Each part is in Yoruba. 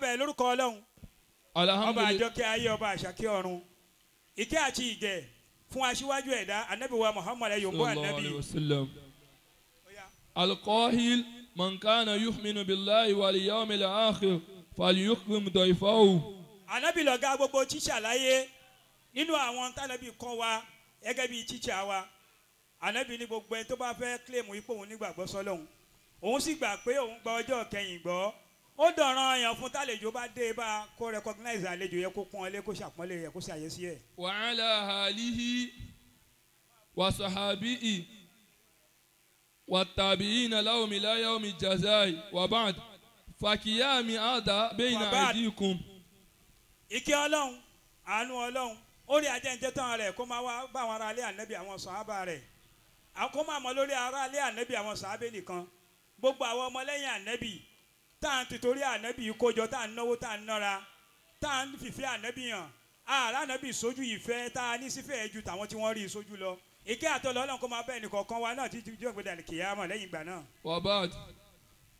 Abẹ́ lórúkọ Ọlọ́run ọba àjọkẹ́ ayé ọba àṣàkẹ́ ọ̀run ìkẹ́ àti ìgẹ̀ fún aṣíwájú ẹ̀dá anabi wa Muhammad ayombo anabi. Alqahil man kana yu'minu billahi wal yawmil akhir falyukrim dayfahu. Anabi lọ̀gá gbogbo tíṣà láyé nínú àwọn tánàbí kọ́ wa gẹ́gẹ́ bíi tíṣà wa. Anabi ní gbogbo ẹni tó bá fẹ́ kílèmù ipò òun nígbàgbọ́ sọ́lọ́hun òun sì gbà pé òun gba ọjọ́ kẹyìn gbọ́ ó dọ̀ràn àyàn fún tálejò bá dé bá kó recognize àlejò yẹ kó pọ́n ọlé kó ṣàpọ́nlé yẹ kó ṣàyẹ́sí ẹ̀. Wa ala alihi wa sahabihi wa tabi'ina lahum ila yawmi jazai wa ba'd fakiyami ada bayna aydikum. Ìkẹ́ Ọlọ́run àánú Ọlọ́run ó rí ajẹ́njẹ́ tán rẹ̀ kó máa wá bá àwọn aráalé ànábì àwọn sàhábà rẹ̀ kó máa mọ lórí aráalé ànábì àwọn sàhábà nìkan gbogbo àwọn ọmọlẹ́yìn ànábì tá à ń tìtorí ànábì kójọ tá à ń náwó tá à ń nára tá à ń fìfẹ́ ànábì hàn ààrẹ ànábì sójú ìfẹ́ tá a ní sífẹ́ ju tàwọn tí wọ́n rí sójú lọ ìkẹ́ àtọ́lọ́ Ọlọ́run kó máa bá ẹnìkọ̀ọ̀kan wa náà títí jọ́ ìgbéda kìyàmọ̀ lẹ́yìn ìgbà náà. Wa ba'd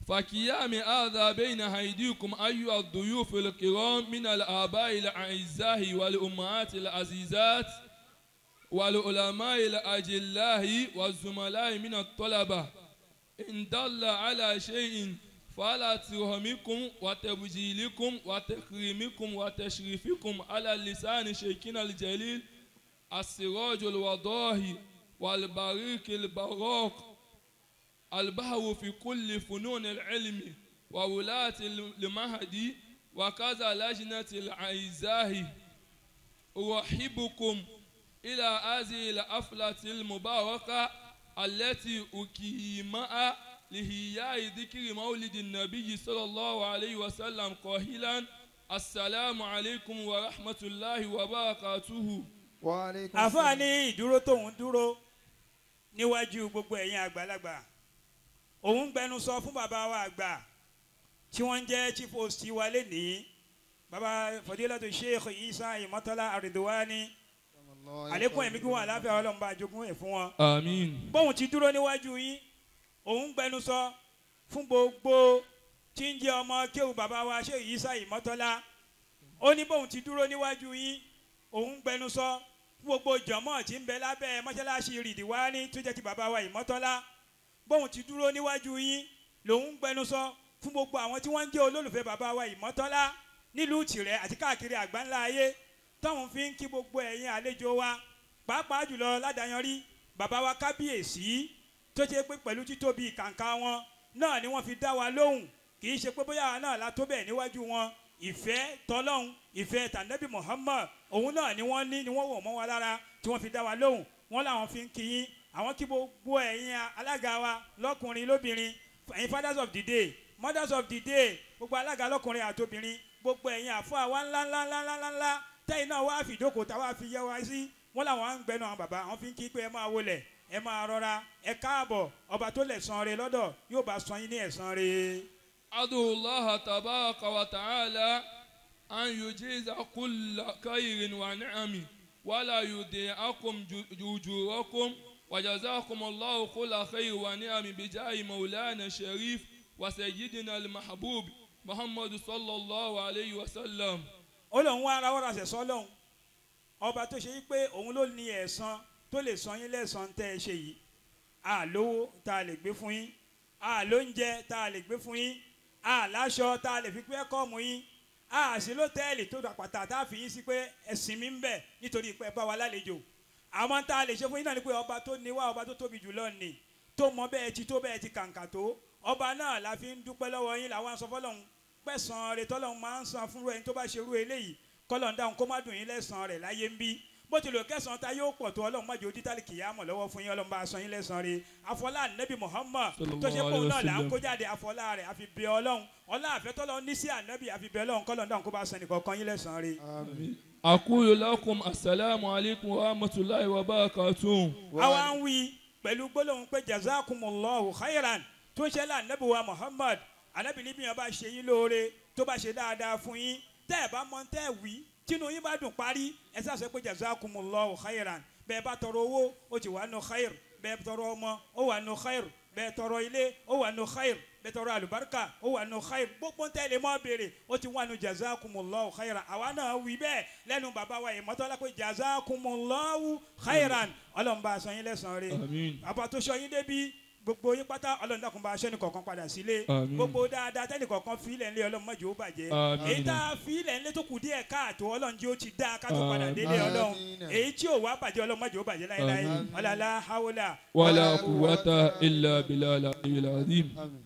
fakiyami hadha bayna aydikum ayyuha ad-duyuf al-kiram min al-aba'i al-a'izza'i wal-ummahati al-azizat wal-ulama'i al-ajillahi waz-zumala'i min at-talaba in dalla ala shay'in فعلى ترحمكم وتبجيلكم وتكريمكم وتشريفكم على لسان شيخنا الجليل السراج الوضاحي والبريق البراق البهو في كل فنون العلم وولاة المهدي وكذا لجنة الأعزاء. أرحبكم إلى هذه الحفلة المباركة التي أقيمها لإحياء ذكر مولد النبي صلى الله عليه وسلم قائلا السلام عليكم ورحمة الله وبركاته. Àfáà ní ìdúró tóun dúró níwájú gbogbo ẹ̀yin àgbàlagbà òun gbẹnu sọ fún bàbá wa àgbà tí wọ́n ń jẹ́ chief host wa lénìí bàbá Fadilatu Sheikh Isa Ìmọ́tọ́lá Àrídìwání àlékún ẹ̀mí kí wọ́n àláfíà Ọlọ́run bá jogún ẹ̀ fún wọn. Àmín. Bóun ti dúró níwájú yín òun gbẹnu sọ fún gbogbo tí ń jẹ́ ọmọ kéwù bàbá wa Sheikh Isa Ìmọ́tọ́lá ó ní bóun ti dúró níwájú yín òun gbẹnu sọ fún gbogbo jọmọ tí ń bẹ lábẹ́ mọ́ṣáláṣí Rìdíwání tó jẹ́ ti bàbá wa Ìmọ́tọ́lá bóun ti dúró níwájú yín lòun gbẹnu sọ fún gbogbo àwọn tí wọ́n ń jẹ́ olólùfẹ́ bàbá wa Ìmọ́tọ́lá nílùú Tìrẹ àti káàkiri àgbáńlá ayé táwọn fi ń kí gbogbo ẹ̀yin àlejò wa pàápàá jùlọ ládàáyanrí bàbá wa kábíyèsí tó ṣe pé pẹ̀lú títóbi kàǹkà wọn náà ni wọ́n fi dá wa lóhùn kì í ṣe pé bóyá náà la tó bẹ̀ níwájú wọn ìfẹ́ tọlọ́hun ìfẹ́ tànẹ́bì Muhammad òun náà ni wọ́n ní ni wọ́n wọ̀ mọ́ wa lára tí wọ́n fi dá wa lóhùn wọ́n làwọn fi ń kí yín àwọn kí gbogbo ẹ̀yin alága wa lọ́kùnrin lóbìnrin ẹ̀yin fathers of the day mothers of the day gbogbo alága lọ́kùnrin àtobìnrin gbogbo ẹ̀yin àfọ́ àwa ńlá ńlá ńlá ńlá ńlá tẹ́yìn náà wá fìjókòó táwa fi yẹ wá sí wọ́n làwọn á ń gbẹnu àwọn bàbá àwọn fi ń kí pé ẹ máa wọlẹ̀ ẹ máa rọra ẹ káàbọ̀ ọba tó lẹ̀san rẹ̀ lọ́dọ̀ yóò bá san yín ní ẹ̀san rẹ̀. أدعو الله تبارك وتعالى أن يجيز كل خير ونعم ولا يضيعكم أجوركم وجزاكم الله كل خير ونعم بجاه مولانا الشريف وسيدنا المحبوب محمد صلى الله عليه وسلم. Ó lóun wá ara wọ́n ra ṣẹ̀sọ́ lóhun ọba tó ṣe pé òun ló ní ẹ̀san tó lè san yín lẹ́san tẹ́ ẹ ṣe yìí àlówó tá a lè gbé fún yín àlóúnjẹ tá a lè gbé fún yín àláṣọ tá a lè fi pé kọ́ọ̀mù yín àṣì lọ́tẹ́ẹ̀lì tó dàpàtà tá a fi yín sí pé ẹ̀sìn mi ń bẹ nítorí pé ẹ bá wa lálejò àwọn tá a lè ṣe fún yín náà ni pé ọba tó ní wá ọba tó tóbi jùlọ nì tó mọ bẹ́ẹ̀ ti tó bẹ́ẹ̀ ti kàǹkà tó ọba náà la fi ń dúpẹ́ lọ́wọ́ yín làwọn sọ fọlọ́hún pẹ̀sán rẹ̀ tọ́lọ́hún máa ń san fúnrú ẹni tó bá ṣerú eléyìí kọ́lọ́n dáhùn kó má dùn yín lẹ́sàn rẹ̀ láyé ń bí bó tilẹ̀ kẹsàn-án ta yóò pọ̀ tó ọlọ́run má jẹ́ ojú tálíkì yá mọ̀ lọ́wọ́ fún yín ọlọ́run bá san yín lẹ́sàn-án rẹ̀ àfọlá ànábì Muhammad tó ṣe kóun náà là ń kó jáde àfọlá rẹ̀ àfi bẹ ọlọ́run ọlá àfẹ́tọ́lọ́ ní sí ànábì àfi bẹ ọlọ́run kọ́lọ́n dáhùn kó bá san nìkọ̀ọ̀kan yín lẹ́sàn-án rẹ̀. Aqulu lakum assalamu alaikum wa rahmatullahi wa barakatuh. Àwa ń wí pẹ̀lú gbólóhùn pé jazakumullahu khairan tó ń ṣẹlẹ̀ ànábì wa Muhammad ànábì níbi yẹn bá ṣe yín lóore tó bá ṣe dáadáa fún yín tẹ́ ẹ̀ bá mọ tẹ́ ẹ̀ wí tínú yín bá dùn parí ẹ sá sọ pé jazakumullahu khairan bẹ́ẹ̀ bá tọrọ owó ó ti wà nù khair bẹ́ẹ̀ tọrọ ọmọ ó wà nù khair bẹ́ẹ̀ tọrọ ilé ó wà nù khair Bẹ́ẹ̀ tọrọ àlùbáríkà, ó wà nù khair. Gbogbo ń tẹ́lẹ̀ mọ́ béèrè, ó ti wà nù jazakumullahu khairan. Àwa náà wí bẹ́ẹ̀ lẹ́nu bàbá wa Ìmọ́tọ́lá pé jazakumullahu khairan. Ọlọ́run bá a san yín lẹ́san rẹ̀. Àmín. Bàbá tó sọ yín débi gbogbo yín pátá, Ọlọ́run dákun bá aṣọ nìkọ̀ọ̀kan padà sílé. Àmín. Gbogbo dáadáa tẹ́nìkọ̀ọ̀kan fi ilẹ̀ ńlẹ̀, Ọlọ́run má jẹ́ ó bàjẹ́. Àmín. Èyí tá a fi ilẹ̀ ńlẹ̀ tó kù díẹ̀ káàtó, Ọlọ́run jẹ́ ó ti dáa ká tó padà Àmín. délé Ọlọ́run. Àmín. Èyí tí ò wá bàjẹ́, Ọlọ́run má jẹ́ ó bàjẹ́ láéláé. Àmín. Ọlọ́lá haúlà ولا قوة إلا بالله العلي العظيم. Àmín.